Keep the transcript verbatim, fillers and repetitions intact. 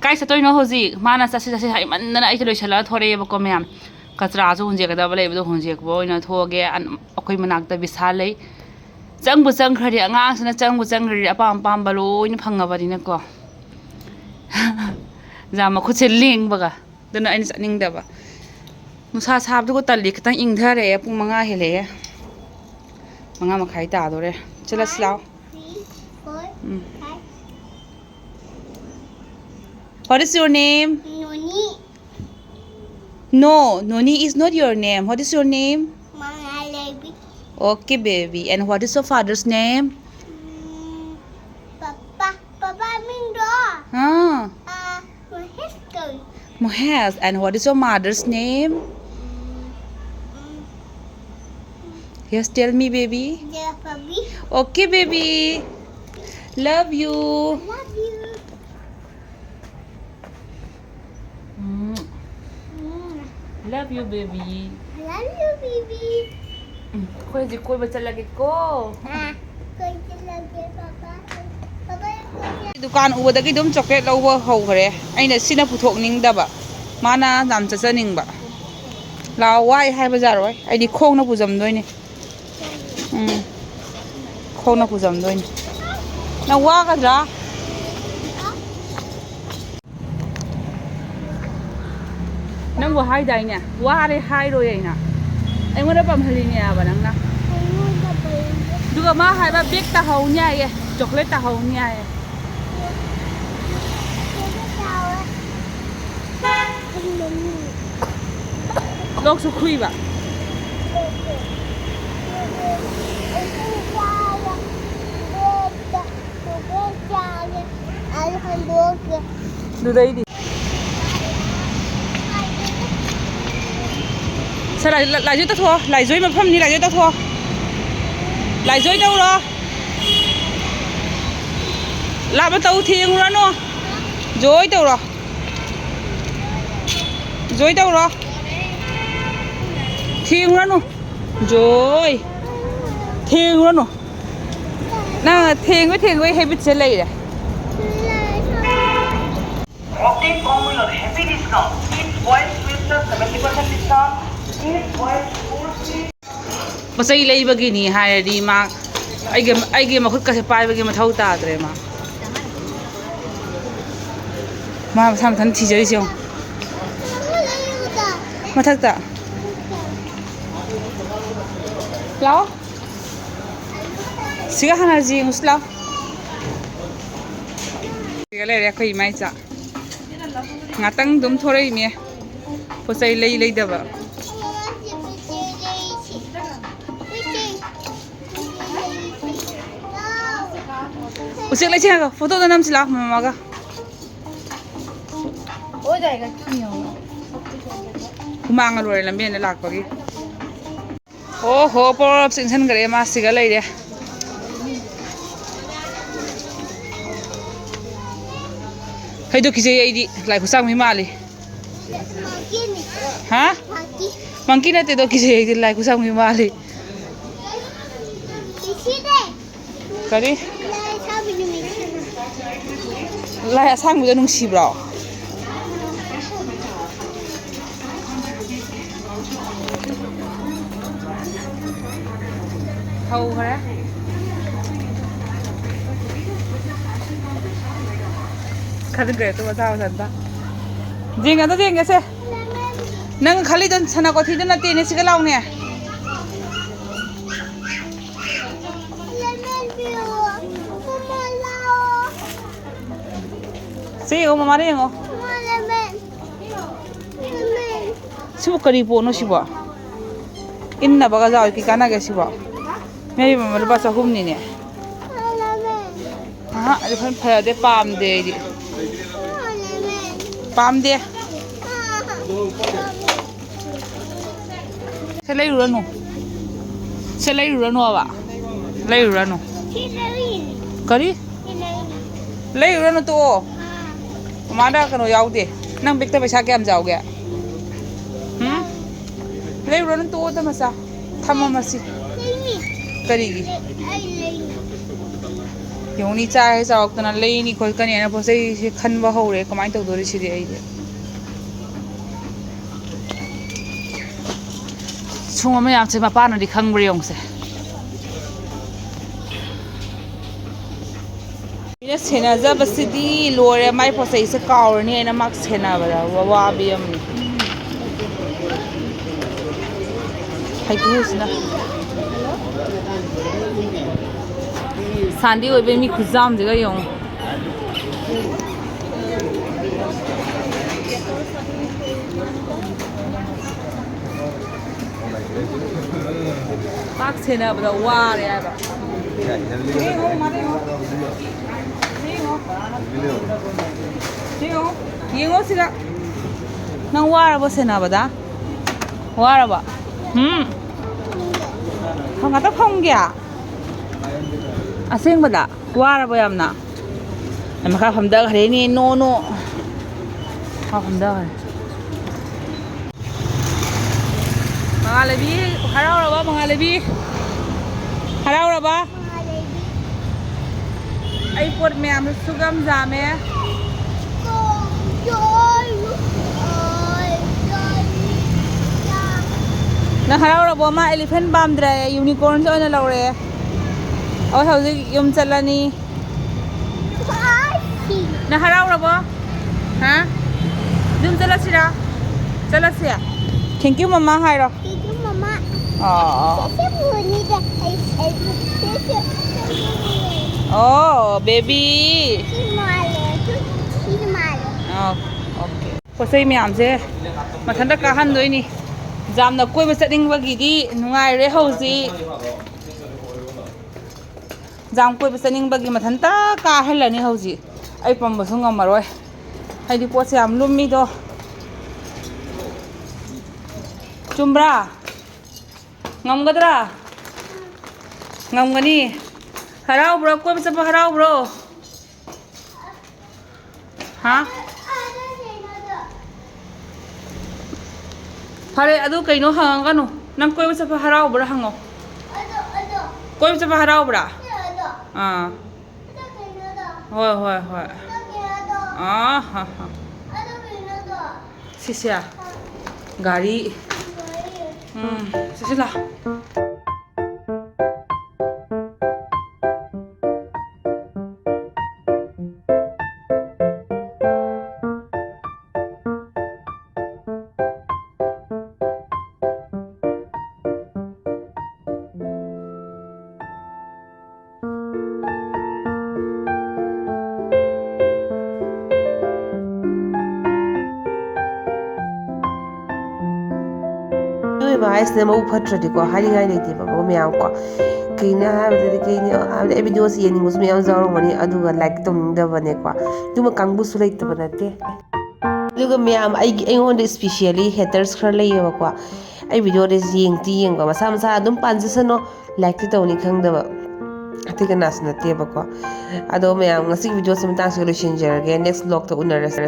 ꯀꯥꯏ ꯆꯠꯇꯣꯏꯅꯣ ꯍꯧꯖꯤꯛ? ꯃꯥꯅ "ꯆꯠꯁꯤ, ꯆꯠꯁꯤ" ꯍꯥꯏꯃꯟꯗꯅ ꯑꯩꯁꯦ ꯂꯣꯏꯁꯤꯜꯂꯒ ꯊꯣꯔꯛꯑꯦꯕꯀꯣ, ꯃꯌꯥꯝ꯫ ꯀꯆꯔꯥꯁꯨ ꯍꯨꯟꯖꯦꯛꯀꯗꯕ ꯂꯩꯕꯗꯣ ꯍꯨꯟꯖꯦꯛꯄ ꯑꯣꯏꯅ ꯊꯣꯛꯑꯒꯦ꯫ ꯑꯟ-, ꯑꯩꯈꯣꯏ ꯃꯅꯥꯛꯇ ꯕꯤꯁꯥꯜ ꯂꯩ꯫ ꯆꯪꯕꯨ ꯆꯪꯈ꯭ꯔꯗꯤ, ꯑꯉꯥꯡꯁꯤꯅ ꯆꯪꯕꯨ ꯆꯪꯈ꯭ꯔꯗꯤ, ꯑꯄꯥꯝ ꯑꯄꯥꯝꯕ ꯂꯣꯏꯅ ꯐꯪꯉꯕꯅꯤꯅꯀꯣ꯫ ꯖꯥ ꯃꯈꯨꯠꯁꯦ ꯂꯦꯡꯕꯒ꯫ ꯑꯗꯨꯅ ꯑꯩꯅ ꯆꯠꯅꯤꯡꯗꯕ꯫ ꯅꯨꯡꯁꯥ ꯁꯥꯕꯗꯨꯒ ꯇꯜꯂꯤ꯫ ꯈꯤꯇꯪ ꯏꯪꯊꯔꯛꯑꯦ꯫ ꯄꯨꯡ ꯃꯉꯥ ꯍꯦꯜꯂꯛꯑꯦ꯫ ꯃꯉꯥ ꯃꯈꯥꯏ ꯇꯥꯗꯣꯔꯦ꯫ ꯆꯠꯂꯁꯤ ꯂꯥꯛꯑꯣ꯫ Three, four, um. Five. What is your name? Noni. No, Noni is not your name. What is your name? Mangalebi. Okay, baby. And what is your father's name? Mm, Papa. Papa Mindo. Ah. Uh, Mahesh. Mahesh. And what is your mother's name? Mm, mm, Yes, tell me, baby. Yeah, Papi. Okay, baby. Love you. Love you. Um. Um. Love you, baby. Love you, baby. ꯎꯝ, ꯑꯩꯈꯣꯏ ꯍꯧꯖꯤꯛ ꯀꯣꯏꯕ ꯆꯠꯂꯒꯦꯀꯣ꯫ ꯑꯥ, ꯀꯣꯏ ꯆꯠꯂꯒꯦ, papa. Papa, ꯀꯣꯏ ꯆꯠ- ꯗꯨꯀꯥꯟ ꯎꯕꯗꯒꯤ ꯑꯗꯨꯝ chocolate ꯂꯧꯕ ꯍꯧꯈ꯭ꯔꯦ꯫ ꯑꯩꯅ ꯁꯤꯅ ꯄꯨꯊꯣꯛꯅꯤꯡꯗꯕ, ꯃꯥꯅ ꯌꯥꯝ ꯆꯠꯆꯅꯤꯡꯕ꯫ ꯂꯥꯛꯑꯣ, ꯋꯥꯏ ꯍꯥꯏꯕ ꯌꯥꯔꯣꯏ, ꯑꯩꯗꯤ ꯈꯣꯡꯅ ꯄꯨꯖꯝꯗꯣꯏꯅꯦ꯫ ꯎꯝ꯫ ꯈꯣꯡꯅ ꯄꯨꯖꯝꯗꯣꯏꯅꯤ꯫ ꯅꯪ ꯋꯥꯒꯗ꯭ꯔꯥ? ꯅꯪꯕꯨ ꯍꯥꯏꯗꯥꯏꯅꯦ? ꯋꯥꯔꯦ ꯍꯥꯏꯔꯣꯏ ꯑꯩꯅ꯫ ꯑꯩꯉꯣꯟꯗ ꯄꯝꯍꯜꯂꯤꯅꯦꯕ ꯅꯪꯅ꯫ ꯑꯗꯨꯒ ꯃꯥ ꯍꯥꯏꯕ bag ꯇꯥꯍꯧꯅꯤ ꯍꯥꯏꯌꯦ, chocolate ꯇꯥꯍꯧꯅꯤ ꯍꯥꯏꯌꯦ꯫ ꯂꯣꯛꯁꯨ ꯈꯨꯏꯕ꯫ ꯑꯗꯨꯗꯩꯗꯤ꯫ ꯁꯦ, ꯂꯥꯏ-, ꯂꯥꯏꯖꯣꯏ ꯇꯧꯊꯣꯛꯑꯣ꯫ ꯂꯥꯏꯖꯣꯏ ꯃꯐꯝꯅꯤ, ꯂꯥꯏꯖꯣꯏ ꯇꯧꯊꯣꯛꯑꯣ꯫ ꯂꯥꯏꯖꯣꯏ ꯇꯧꯔꯣ꯫ ꯂꯥꯞꯅ ꯇꯧ, ꯊꯦꯡꯉꯨꯔꯅꯨ꯫ ꯖꯣꯏ ꯇꯧꯔꯣ꯫ ꯖꯣꯏ ꯇꯧꯔꯣ꯫ ꯊꯦꯡꯉꯨꯔꯅꯨ꯫ ꯖꯣꯏ꯫ ꯊꯦꯡꯉꯨꯔꯅꯨ꯫ ꯅꯪ ꯊꯦꯡꯉꯣꯏ ꯊꯦꯡꯉꯣꯏ habit ꯁꯦ ꯂꯩꯔꯦ꯫ Take combo on heavy discount. Kids boys sweets are seventy percent discount. Kids boys sports sweets. ꯄꯣꯠ ꯆꯩ ꯂꯩꯕꯒꯤꯅꯤ ꯍꯥꯏꯔꯗꯤ ꯃꯥ ꯑꯩꯒꯤ ꯑꯩꯒꯤ ꯃꯈꯨꯠꯀꯁꯦ ꯄꯥꯏꯕꯒꯤ ꯃꯊꯧ ꯇꯥꯗ꯭ꯔꯦ ꯃꯥ꯫ ꯃꯥ ꯃꯁꯥ ꯃꯊꯟꯇ ꯊꯤꯖꯔꯤꯁꯦ ꯌꯦꯡꯉꯣ꯫ ꯃꯊꯛꯇ꯫ ꯂꯥꯛꯑꯣ꯫ ꯁꯤꯒ ꯍꯥꯟꯅꯁꯤ ꯌꯦꯡꯉꯨꯁꯤ ꯂꯥꯛꯑꯣ꯫ ꯁꯤꯒ ꯂꯩꯔꯦ ꯑꯩꯈꯣꯏ ꯏꯃꯥ ꯏꯆꯥ꯫ ꯉꯥꯛꯇꯪ ꯑꯗꯨꯝ ꯊꯣꯔꯛꯏꯅꯦ꯫ ꯄꯣꯠ ꯆꯩ ꯂꯩ ꯂꯩꯗꯕ꯫ ꯎꯆꯦꯛ ꯂꯩꯁꯦ ꯍꯥꯏꯔꯣ, ꯐꯣꯇꯣꯗ ꯅꯝꯁꯤ ꯂꯥꯛꯑꯣ ꯃꯃꯥꯒ꯫ ꯍꯨꯃꯥꯡꯒ ꯂꯣꯏꯔꯦ ꯂꯝꯕꯦꯟꯗ ꯂꯥꯛꯄꯒꯤ꯫ ꯑꯣ ꯍꯣ, ꯄꯣꯔꯣꯞ ꯆꯦꯟꯁꯟꯈ꯭ꯔꯦ, ꯃꯥ ꯁꯤꯒ ꯂꯩꯔꯦ꯫ ꯍꯩꯗꯣꯛ ꯀꯤꯖꯩ ꯑꯩꯗꯤ, ꯂꯥꯏ ꯈꯨꯠꯁꯥꯡꯕꯤ ꯃꯥꯜꯂꯤ꯫ ꯍꯥ? ꯃꯪꯀꯤ ꯅꯠꯇꯦꯗꯣ, ꯀꯤꯖꯩ ꯑꯩꯗꯤ, ꯂꯥꯏ ꯈꯨꯠꯁꯥꯡꯕꯤ ꯃꯥꯜꯂꯤ꯫ ꯀꯔꯤ? ꯂꯥꯏ ꯑꯁꯥꯡꯕꯤꯗꯣ ꯅꯨꯡꯁꯤꯕ꯭ꯔꯣ? ꯍꯧꯈ꯭ꯔꯦ꯫ ꯈꯟꯈ꯭ꯔꯦ ꯑꯗꯨꯒ ꯆꯥꯕ ꯆꯠꯄ꯫ ꯌꯦꯡꯒꯦ, ꯑꯗꯨ ꯌꯦꯡꯒꯦꯁꯦ꯫ ꯅꯪ ꯈꯜꯂꯤꯗꯣ ꯁꯅꯥ ꯀꯣꯊꯤꯗꯣ ꯅꯠꯇꯦꯅꯦ, ꯁꯤꯒ ꯂꯥꯎꯅꯦ꯫ ꯁꯤ ꯌꯦꯡꯉꯣ, ꯃꯃꯥꯗ ꯌꯦꯡꯉꯣ꯫ ꯁꯤꯕꯨ ꯀꯔꯤ ꯄꯣꯠꯅꯣ ꯁꯤꯕꯣ? ꯏꯟꯅꯕꯒ ꯌꯥꯎꯏ, ꯀꯩ ꯀꯥꯟꯅꯒꯦ ꯁꯤꯕꯣ? ꯃꯌꯥꯏ ꯃꯃꯜ ꯂꯨꯄꯥ ꯆꯍꯨꯝꯅꯤꯅꯦ꯫ ꯑꯍ, ꯑꯗꯨ ꯈꯔ ꯐꯖꯗꯦ, ꯄꯥꯝꯗꯦ ꯑꯩꯗꯤ꯫ ꯄꯥꯝꯗꯦ꯫ ꯁꯦ ꯂꯩꯔꯨꯔꯅꯨ꯫ ꯁꯦ ꯂꯩꯔꯨꯔꯅꯨꯕ꯫ ꯂꯩꯔꯨꯔꯅꯨ꯫ ꯀꯔꯤ? ꯂꯩꯔꯨꯔꯅꯨ, ꯇꯣꯛꯑꯣ꯫ ꯃꯃꯥꯗ ꯀꯩꯅꯣ ꯌꯥꯎꯗꯦ꯫ ꯅꯪ ꯕꯦꯛꯇ ꯄꯩꯁꯥ ꯀꯌꯥꯝ ꯌꯥꯎꯒꯦ? ꯎꯝ? ꯂꯩꯔꯨꯔꯅꯨ, ꯇꯣꯛꯑꯣꯗ ꯃꯆꯥ꯫ ꯊꯝꯃꯝꯃꯁꯤ꯫ ꯀꯔꯤꯒꯤ? ꯌꯦꯡꯉꯨꯅꯤ, ꯆꯥꯔꯦ ꯆꯥꯎꯔꯛꯇꯅ ꯂꯩꯅꯤ ꯈꯣꯠꯀꯅꯤ ꯍꯥꯏꯅ ꯄꯣꯠ ꯆꯩꯁꯦ ꯈꯟꯕ ꯍꯧꯔꯦ꯫ ꯀꯃꯥꯏꯅ ꯇꯧꯗꯣꯔꯤ ꯁꯤꯗꯤ ꯑꯩꯗꯤ? ꯁꯨꯝꯕ ꯃꯌꯥꯝꯁꯦ ꯃꯄꯥꯅꯗꯤ ꯈꯪꯕ꯭ꯔꯥ ꯌꯦꯡꯉꯨꯁꯦ꯫ ꯃꯤꯅ ꯁꯦꯟꯅꯖꯕꯁꯤꯗꯤ ꯂꯣꯏꯔꯦ꯫ ꯃꯥꯏ ꯄꯣꯠ ꯆꯩꯁꯦ ꯀꯥꯎꯔꯅꯤ ꯍꯥꯏꯅ ꯃꯥ ꯁꯦꯟꯅꯕꯗ ꯋꯥꯕꯤ ꯑꯃꯅꯤ꯫ ꯍꯩꯀ꯭ꯔꯨꯁꯤꯅ ꯁꯥꯟꯗꯤ ꯑꯣꯏꯕꯩ ꯃꯤ ꯈꯨꯌꯥꯝꯁꯤꯒ ꯌꯦꯡꯉꯨ꯫ ꯄꯥꯛ ꯁꯦꯟꯅꯕꯗ ꯋꯥꯔꯦ ꯍꯥꯏꯕ꯫ ꯌꯦꯡꯉꯣ, ꯌꯦꯡꯉꯣ꯫ ꯌꯦꯡꯉꯣ, ꯌꯦꯡꯉꯣ ꯁꯤꯗ꯫ ꯅꯪ ꯋꯥꯔꯕꯣ ꯁꯦꯟꯅꯕꯗ? ꯋꯥꯔꯕꯣ? ꯎꯝ? ꯉꯥꯛꯇ ꯐꯝꯒꯦ? ꯑꯁꯦꯡꯕꯗ? ꯋꯥꯔꯕꯣ ꯌꯥꯝꯅ? ꯑꯩ ꯃꯈꯥ ꯐꯝꯊꯈ꯭ꯔꯦꯅꯦ, ꯅꯣ, ꯅꯣ꯫ ꯃꯈꯥ ꯐꯝꯊꯈ꯭ꯔꯦ꯫ ꯃꯉꯥꯜꯂꯩꯕꯤ, ꯍꯔꯥꯎꯔꯕ, ꯃꯉꯥꯜꯂꯩꯕꯤ? ꯍꯔꯥꯎꯔꯕ? ꯑꯩ ꯄꯣꯠ ꯃꯌꯥꯝꯗꯣ ꯁꯨꯒꯝ ꯖꯥꯝꯃꯦ꯫ ꯅꯪ ꯍꯔꯥꯎꯔꯕꯣ? ꯃꯥ elephant ꯄꯥꯝꯗ꯭ꯔꯦ, unicorn ꯑꯣꯏꯅ ꯂꯧꯔꯦ꯫ ꯑꯩ ꯍꯧꯖꯤꯛ ꯌꯨꯝ ꯆꯠꯂꯅꯤ꯫ ꯅꯪ ꯍꯔꯥꯎꯔꯕꯣ? ꯍꯥ? ꯌꯨꯝ ꯆꯠꯂꯁꯤꯔꯥ? ꯆꯠꯂꯁꯦ? Thank you ꯃꯃꯥ ꯍꯥꯏꯔꯣ꯫ Thank you ꯃꯃꯥ꯫ ꯑꯣ꯫ ꯁꯦ, ꯁꯦ ꯄꯨꯔꯅꯤꯗ꯫ ꯑꯩ, ꯑꯩ, ꯁꯦ, ꯁꯦ, ꯁꯦ ꯄꯨꯔꯅꯤ꯫ ꯑꯣ, baby꯫ ꯁꯤ ꯃꯥꯜꯂꯦ, ꯁꯤ, ꯁꯤ ꯃꯥꯜꯂꯦ꯫ ꯑꯣ, okay꯫ ꯄꯣꯠ ꯆꯩ ꯃꯌꯥꯝꯁꯦ ꯃꯊꯟꯇ ꯀꯥꯍꯟꯗꯣꯏꯅꯤ꯫ ꯖꯥꯝꯅ ꯀꯣꯏꯕ ꯆꯠꯅꯤꯡꯕꯒꯤꯗꯤ ꯅꯨꯡꯉꯥꯏꯔꯦ ꯍꯧꯖꯤꯛ꯫ ꯖꯥꯝ ꯀꯣꯏꯕ ꯆꯠꯅꯤꯡꯕꯒꯤ ꯃꯊꯟꯇ ꯀꯥꯍꯜꯂꯅꯤ ꯍꯧꯖꯤꯛ꯫ ꯑꯩ ꯄꯝꯕꯁꯨ ꯉꯝꯃꯔꯣꯏ, ꯍꯥꯏꯗꯤ ꯄꯣꯠꯁꯦ ꯌꯥꯝ ꯂꯨꯝꯃꯤꯗꯣ꯫ ꯆꯨꯝꯕ꯭ꯔꯥ? ꯉꯝꯒꯗ꯭ꯔꯥ? ꯉꯝꯒꯅꯤ꯫ ꯍꯔꯥꯎꯕ꯭ꯔꯣ? ꯀꯣꯏꯕ ꯆꯠꯄ ꯍꯔꯥꯎꯕ꯭ꯔꯣ? ꯍꯥ? ꯐꯔꯦ, ꯑꯗꯨ ꯀꯩꯅꯣ ꯍꯪꯉꯒꯅꯨ꯫ ꯅꯪ ꯀꯣꯏꯕ ꯆꯠꯄ ꯍꯔꯥꯎꯕ꯭ꯔꯥ ꯍꯪꯉꯣ꯫ ꯀꯣꯏꯕ ꯆꯠꯄ ꯍꯔꯥꯎꯕ꯭ꯔꯥ? ꯑꯥ꯫ ꯍꯣꯏ, ꯍꯣꯏ, ꯍꯣꯏ꯫ ꯑꯥ, ꯍꯥ, ꯍꯥ꯫ ꯁꯤꯁꯦ ꯒꯥꯔꯤ꯫ ꯎꯝ, ꯁꯤꯁꯦ ꯂꯥꯎ꯫ ꯃꯤꯑꯣꯏꯕ ꯍꯥꯏꯁꯤꯅ ꯃꯕꯨꯛ ꯐꯠꯇ꯭ꯔꯗꯤꯀꯣ, ꯍꯥꯏꯅꯤꯡꯉꯥꯏ ꯂꯩꯇꯦꯕ ꯃꯌꯥꯝ ꯀꯣ꯫ ꯀꯩꯅꯣ ꯍꯥꯏꯕꯗꯗꯤ, ꯀꯩꯅꯣ ꯍꯥꯏꯕꯗꯤ, ꯑꯩ ꯚꯤꯗꯤꯑꯣꯁꯤ ꯌꯦꯡꯅꯤꯡꯕꯁꯨ ꯃꯌꯥꯝ ꯌꯥꯎꯔꯝꯒꯅꯤ, ꯑꯗꯨꯒ ꯂꯥꯏꯛ ꯇꯧꯅꯤꯡꯗꯕꯅꯦꯀꯣ꯫ ꯑꯗꯨꯝꯕ ꯀꯥꯡꯕꯨꯁꯨ ꯂꯩꯇꯕ ꯅꯠꯇꯦ꯫ ꯑꯗꯨꯒ ꯃꯌꯥꯝ, ꯑꯩꯒꯤ, ꯑꯩꯉꯣꯟꯗ ꯏꯁꯄꯤꯁꯤꯌꯦꯜꯂꯤ ꯍꯦꯇꯔꯁ ꯈꯔ ꯂꯩꯌꯦꯕꯀꯣ꯫ ꯑꯩ ꯚꯤꯗꯤꯑꯣꯗꯤ ꯌꯦꯡꯗꯤ ꯌꯦꯡꯕ, ꯃꯁꯥ ꯃꯁꯥ ꯑꯗꯨꯝ ꯄꯥꯟꯖꯁꯅꯣ, ꯂꯥꯏꯛꯇꯤ ꯇꯧꯅꯤ ꯈꯪꯗꯕ꯫ ꯑꯇꯩ ꯀꯅꯥꯁꯨ ꯅꯠꯇꯦꯕꯀꯣ꯫ ꯑꯗꯣ ꯃꯌꯥꯝ, ꯉꯁꯤꯒꯤ ꯚꯤꯗꯤꯑꯣꯁꯤ ꯃꯇꯥꯡꯁꯤꯗ ꯂꯣꯏꯁꯤꯟꯖꯔꯒꯦ꯫ ꯅꯦꯛꯁ ꯚ꯭ꯂꯣꯒꯇ ꯎꯅꯔꯁꯦ꯫